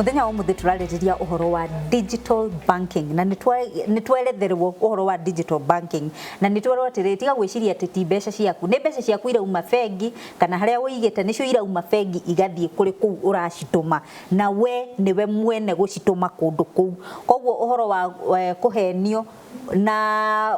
Muthenya wa umuthi turarĩrĩria ũhoro wa digital banking, na nĩ tweretherwo ũhoro wa digital banking, na nĩ twerwo atĩrĩrĩ, tiga gwĩciria atĩ ti mbeca ciaku, nĩ mbeca ciaku irauma bengi kana harĩa ũigĩte, nĩcio irauma bengi igathiĩ kũrĩ kũu ũracitũma, na we nĩwe mwene gũcitũma kũndũ kũu. Koguo ũhoro wa kũhenio na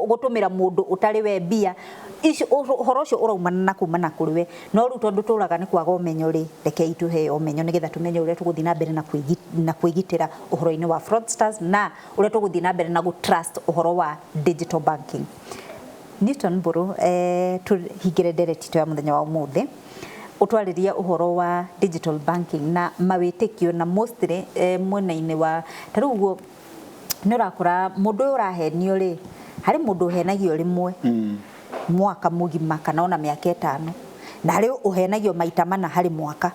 gũtũmĩra mũndũ ũtarĩ we mbia icio, ũhoro ũcio ũraumana na kumana kũrĩ we. No rĩu tondũ tũraga nĩ kwaga ũmenyo rĩ, rekei tũheo ũmenyo nĩgetha tũmenye ũrĩa tũgũthiĩ na mbere na kwĩgitĩra ũhoro-inĩ wa fraudsters, na ũrĩa tũgũthiĩ na mbere na gũ trust ũhoro wa digital banking. Newton Mburu, tũhingĩre ndereti itũ ya mũthenya wa ũmũthĩ, ũtwarĩrie ũhoro wa digital banking na mawĩtĩkio, na mostly mwena-inĩ wa ta rĩu ũguo nĩ ũrakora mũndũ ũyũ ũrahenio rĩ, harĩ mũndũ ũhenagio rĩmwe mwaka mũgima kana ona mĩaka 5, na harĩ ũhenagio maita mana harĩ mwaka.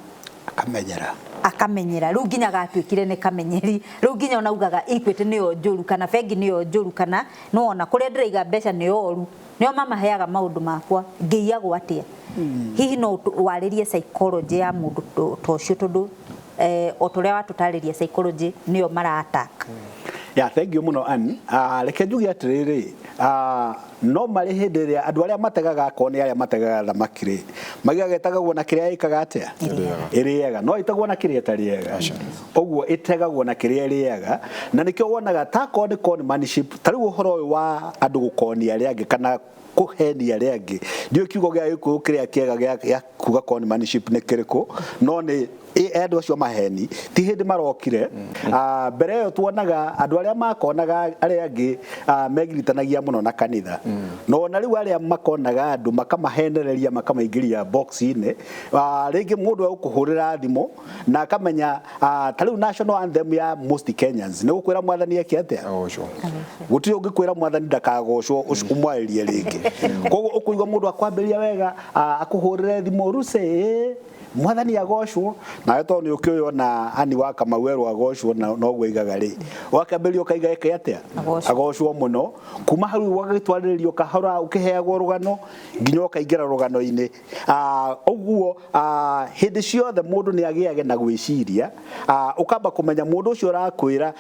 Akamenyera. Akamenyera, rĩu nginya gatuĩkire nĩ kamenyeri, rĩu nginya ona ugaga Equity nĩyo njũru, kana bengi nĩyo njũru, kana nĩwona kũrĩa ndĩraiga mbeca nĩ oru, nĩo mamaheaga maũndũ makwa, ngĩiyagwo atĩa? Hihi no warĩrie psychology ya mũndũ ta ũcio, tondũ o ta ũrĩa watũtarĩria, psychology nĩyo mara attack? Ya, thank you mũno, Ann. Reke njuge atĩrĩrĩ, no marĩ hĩndĩ ĩrĩa andũ arĩa mategaga, akorwo nĩ arĩa mategaga thamaki rĩ, maigaga ĩtegagwo na kĩrĩa ĩkaga atĩa? Ĩrĩaga. No ĩtegwo na kĩrĩa ĩtarĩaga? Ũguo ĩtegagwo na kĩrĩa ĩrĩaga, na nĩkĩo wonaga takorwo nĩ conmanship. Ta rĩu ũhoro ũyũ wa andũ gũkonia arĩa angĩ kana kũhenia arĩa angĩ, ndiũĩ kiugo gĩa Gĩkũyũ kĩrĩa kĩega gĩa kuga conmanship nĩ kĩrĩkũ, no nĩ andũ acio maheni ti hĩndĩ marokire. Mbere ĩyo tuonaga andũ arĩa makonaga arĩa angĩ megiritanagia mũno na kanitha, no ona rĩu arĩa makonaga andũ makamahenereria, makamaingĩria box-inĩ. Rĩngĩ mũndũ egũkũhũrĩra thimũ na akamenya, ta rĩu national anthem ya most Kenyans nĩ gũkwĩra Mwathani eke atĩa? Agocwo. Gũtirĩ ũngĩkwĩra Mwathani ndakagocwo ũmwarĩrie rĩngĩ. Koguo ũkũigua mũndũ akwambĩrĩria wega, akũhũrĩre thimũ ruce, "Ĩ, Mwathani agocwo," nawe tondũ nĩ ũkĩũĩ ona ani wa Kamau erwo agocwo na noguo aigaga rĩ, ũgakĩambĩrĩria ũkaiga eke atĩa? Agocwo. Agocwo mũno. Kuma hau ũgagĩtwarĩrĩrio kahora, ũkĩheagwo rũgano nginya ũkaingĩra rũgano-inĩ. Ũguo hĩndĩ ciothe mũndũ nĩ agĩage na gwĩciria, ũkamba kũmenya mũndũ ũcio ũrakwĩra.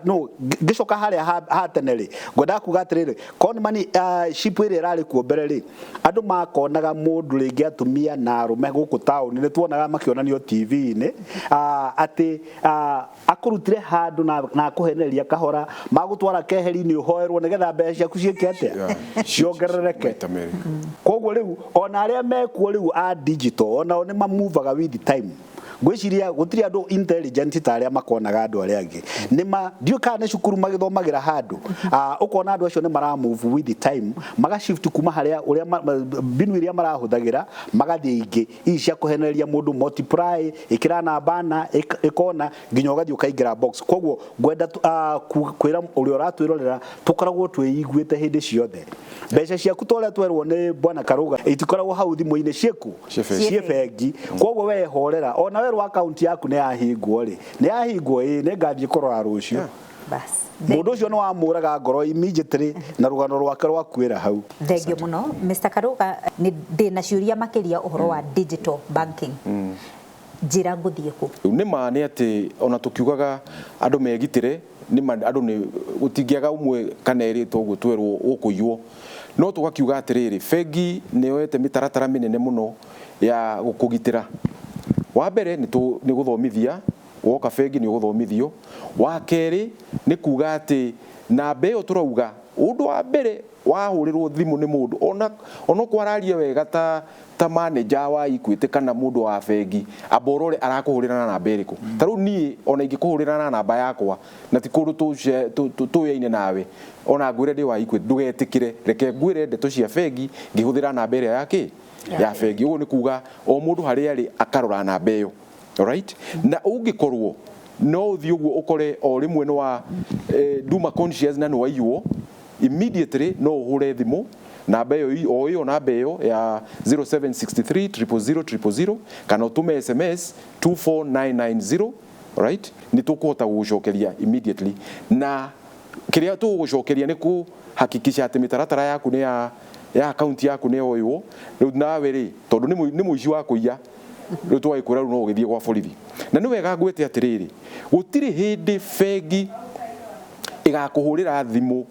No ngĩcoka harĩa ha tene rĩ, ngwendaga kuga atĩrĩrĩ, conman ship ĩrĩa ĩrarĩ kuo mbere rĩ, andũ makonaga mũndũ rĩngĩ, atumia na arũme gũkũ taũni, nĩ tuonaga makĩonanio TV-inĩ, atĩ akũrutire handũ na akũhenereria kahora, magũtwara keheri-inĩ ũhoerwo nĩgetha mbeca ciaku ciĩke atĩa? Ciongerereke. Maita merĩ. Koguo rĩu ona arĩa mekuo rĩu a digital, onao nĩ mamuvaga with time. Ngwĩciria gũtirĩ andũ intelligent ta arĩa makonaga andũ arĩa angĩ. Nĩ ma ndiũĩ kana nĩ cukuru magĩthomagĩra handũ. Ũkona andũ acio nĩ mara move with the time, maga shift kuma harĩa ũrĩa mbinu iria marahũthagĩra, magathiĩ ingĩ ici cia kũhenereria mũndũ, multiply, ĩkĩra namba na ĩkona nginya ũgathiĩ ũkaingĩra box. Koguo ngwenda kwĩra ũrĩa ũratwĩrorera, tũkoragwo twĩiguĩte hĩndĩ ciothe. Mbeca ciaku, ta ũrĩa twerwo nĩ bwana Karuga, itikoragwo hau thimũ-inĩ, ciĩku? Ciĩ bengi. Ciĩ bengi. Koguo we horera, ona werwo akaunti yaku nĩ yahingwo rĩ, nĩ yahingwo, ĩĩ, nĩ ngathiĩ kũrora rũciũ. Bas. Mũndũ ũcio nĩ wamũraga ngoro immediately na rũgano rwake rwakuĩra hau. Thengiũ mũno, Mr. Karuga. Nĩ ndĩna ciũria makĩria ũhoro wa digital banking. Njĩra ngũthiĩ kũ? Rĩu nĩ ma nĩ atĩ ona tũkiugaga andũ megitĩre, nĩ ma andũ nĩ gũtingĩaga ũmwe kana erĩ toguo twerwo ũkũiywo, no tũgakiuga atĩrĩrĩ, bengi nĩ yoete mĩtaratara mĩnene mũno ya gũkũgitĩra. Wa mbere nĩ gũthomithia, woka bengi nĩ ũgũthomithio. Wa kerĩ nĩ kuga atĩ namba ĩyo tũrauga, ũndũ wa mbere wahũrĩrwo thimũ nĩ mũndũ ona onokorwo araria wega ta manager wa Equity kana mũndũ wa bengi, amba ũrore arakũhũrĩra na namba ĩrĩkũ. Ta rĩu niĩ ona ingĩkũhũrĩra na namba yakwa na ti kũndũ tũyaine nawe, ona ngwĩre ndĩ wa Equity, ndũgetĩkĩre. Reke ngwĩre ndeto cia bengi ngĩhũthĩra namba ĩrĩa ya kĩ ya bengi. Ũguo nĩ kuga o mũndũ harĩa arĩ akarora namba ĩyo. Alright? Na ũngĩkorwo no ũthiĩ ũguo ũkore o rĩmwe nĩ wa nduma conscious na nĩ waiywo, immediately no ũhũre thimũ namba ĩyo, o ĩyo namba ĩyo ya 0763 000 000, kana ũtũme SMS 24990. Right, nĩ tũkũhota gũgũcokeria immediately, na kĩrĩa tũgũgũcokeria nĩ kũhakikisha atĩ mĩtaratara yaku nĩ ya account yaku nĩ yoywo. Rĩu nawe rĩ, tondũ nĩ mũici wa kũiya. Rĩu twagĩkwĩra rĩu no ũgĩthiĩ gwa borithi. Na nĩ wega ngwĩte atĩrĩrĩ, gũtirĩ hĩndĩ bengi ĩgakũhũrĩra thimũ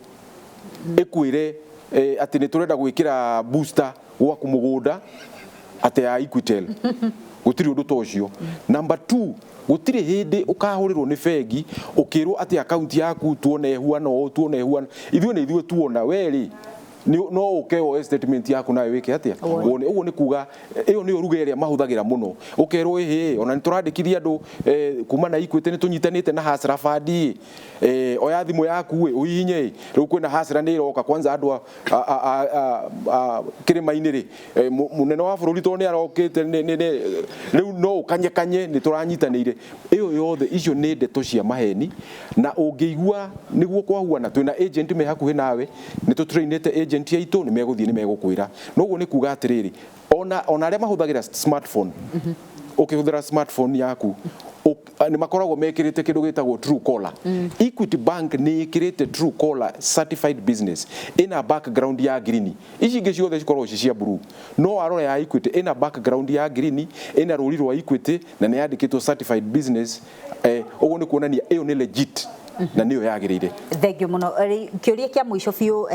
ĩkwĩre atĩ nĩ tũrenda gwĩkĩra booster gwaku mũgũnda atĩ ya Equitel. Gũtirĩ ũndũ ta ũcio. Number 2, gũtirĩ hĩndĩ ũkahũrĩrwo nĩ bengi ũkĩrwo atĩ akaunti yaku tuone ĩhuana ũũ, tuone ĩhuana. Ithuĩ nĩ ithuĩ tuona, we rĩ no ũke woe statement yaku nawe wĩke atĩa? Wone. Ũguo nĩ kuga ĩyo nĩyo ruga ĩrĩa mahũthagĩra mũno. Ũkerwo ĩhĩ, ona nĩ tũrandĩkithia andũ kuma na Equity nĩ tũnyitanĩte na Hustler Fund ĩ. Oya thimũ yaku ĩ, ũhihinye ĩ. Rĩu kwĩna Hustler nĩ ĩroka kwanza andũ a kĩrĩma-inĩ rĩ. Mũnene wa bũrũri tondũ nĩ arokĩte rĩu no ũkanyekanye nĩ tũranyitanĩire. Ĩyo yothe icio nĩ ndeto cia maheni na ũngĩigua nĩguo kwahuana twĩna agent me hakuhĩ nawe nĩ tũtrainĩte agent aitũ nĩ megũthiĩ nĩ megũkwĩra. Noguo nĩ kuga atĩrĩrĩ, ona arĩa mahũthagĩra smartphone, ũkĩhũthĩra smartphone yaku nĩ makoragwo mekĩrĩte kĩndũ gĩtagwo Truecaller. Equity Bank nĩ ĩkĩrĩte Truecaller certified business ĩna background ya green. Ici ingĩ ciothe cikoragwo ci cia blue. No warora ya Equity ĩna background ya green, ĩna rũri rwa Equity na nĩ yandĩkĩtwo certified business. Ũguo nĩ kuonania ĩyo nĩ legit na nĩyo yagĩrĩire. Thank you mũno. Kĩũria kĩa mũico biũ,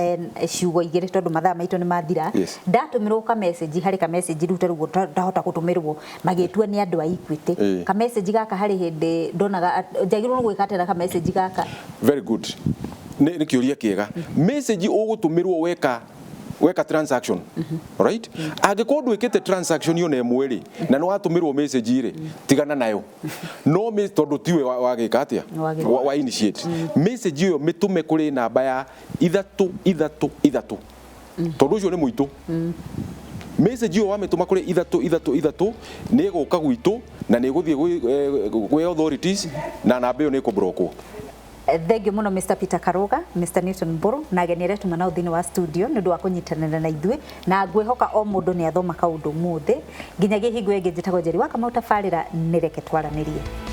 ciugo igĩrĩ tondũ mathaa maitũ nĩ mathira. Ndatũmĩrwo ka message, harĩ ka message rĩu ta rĩu ndahota gũtũmĩrwo magĩtua nĩ andũ a Equity. Ka message gaka harĩ hĩndĩ ndonaga njagĩrĩirwo nĩ gwĩka atĩa na ka message gaka? Very good. Nĩ kĩũria kĩega. Message ũgũtũmĩrwo weka transaction. Right? Angĩkorwo ndwĩkĩte transaction yone ĩmwe rĩ, na nĩ watũmĩrwo message rĩ, tigana nayo. No tondũ tiwe wagĩka atĩa? Wa initiate. Message ĩyo mĩtũme kũrĩ namba ya 3 3 3. Tondũ ũcio nĩ mũitũ. Message ĩyo wamĩtũma kũrĩ 3 3 3 nĩ ĩgũka gwitũ na nĩ ĩgũthiĩ gwĩ authorities na namba ĩyo nĩ ĩkũbrokwo. Thank you mũno Mr. Peter Karuga, Mr. Newton Mburu na ageni arĩa tuma nao thĩinĩ wa studio nĩ ũndũ wa kũnyitanĩra na ithuĩ, na ngwĩhoka o mũndũ nĩ athoma kaũndũ ũmũthĩ. Nginyagia hingo ĩngĩ njĩtagwo Njeri wa Kamau, tabarĩra nĩ reke twaranĩrie.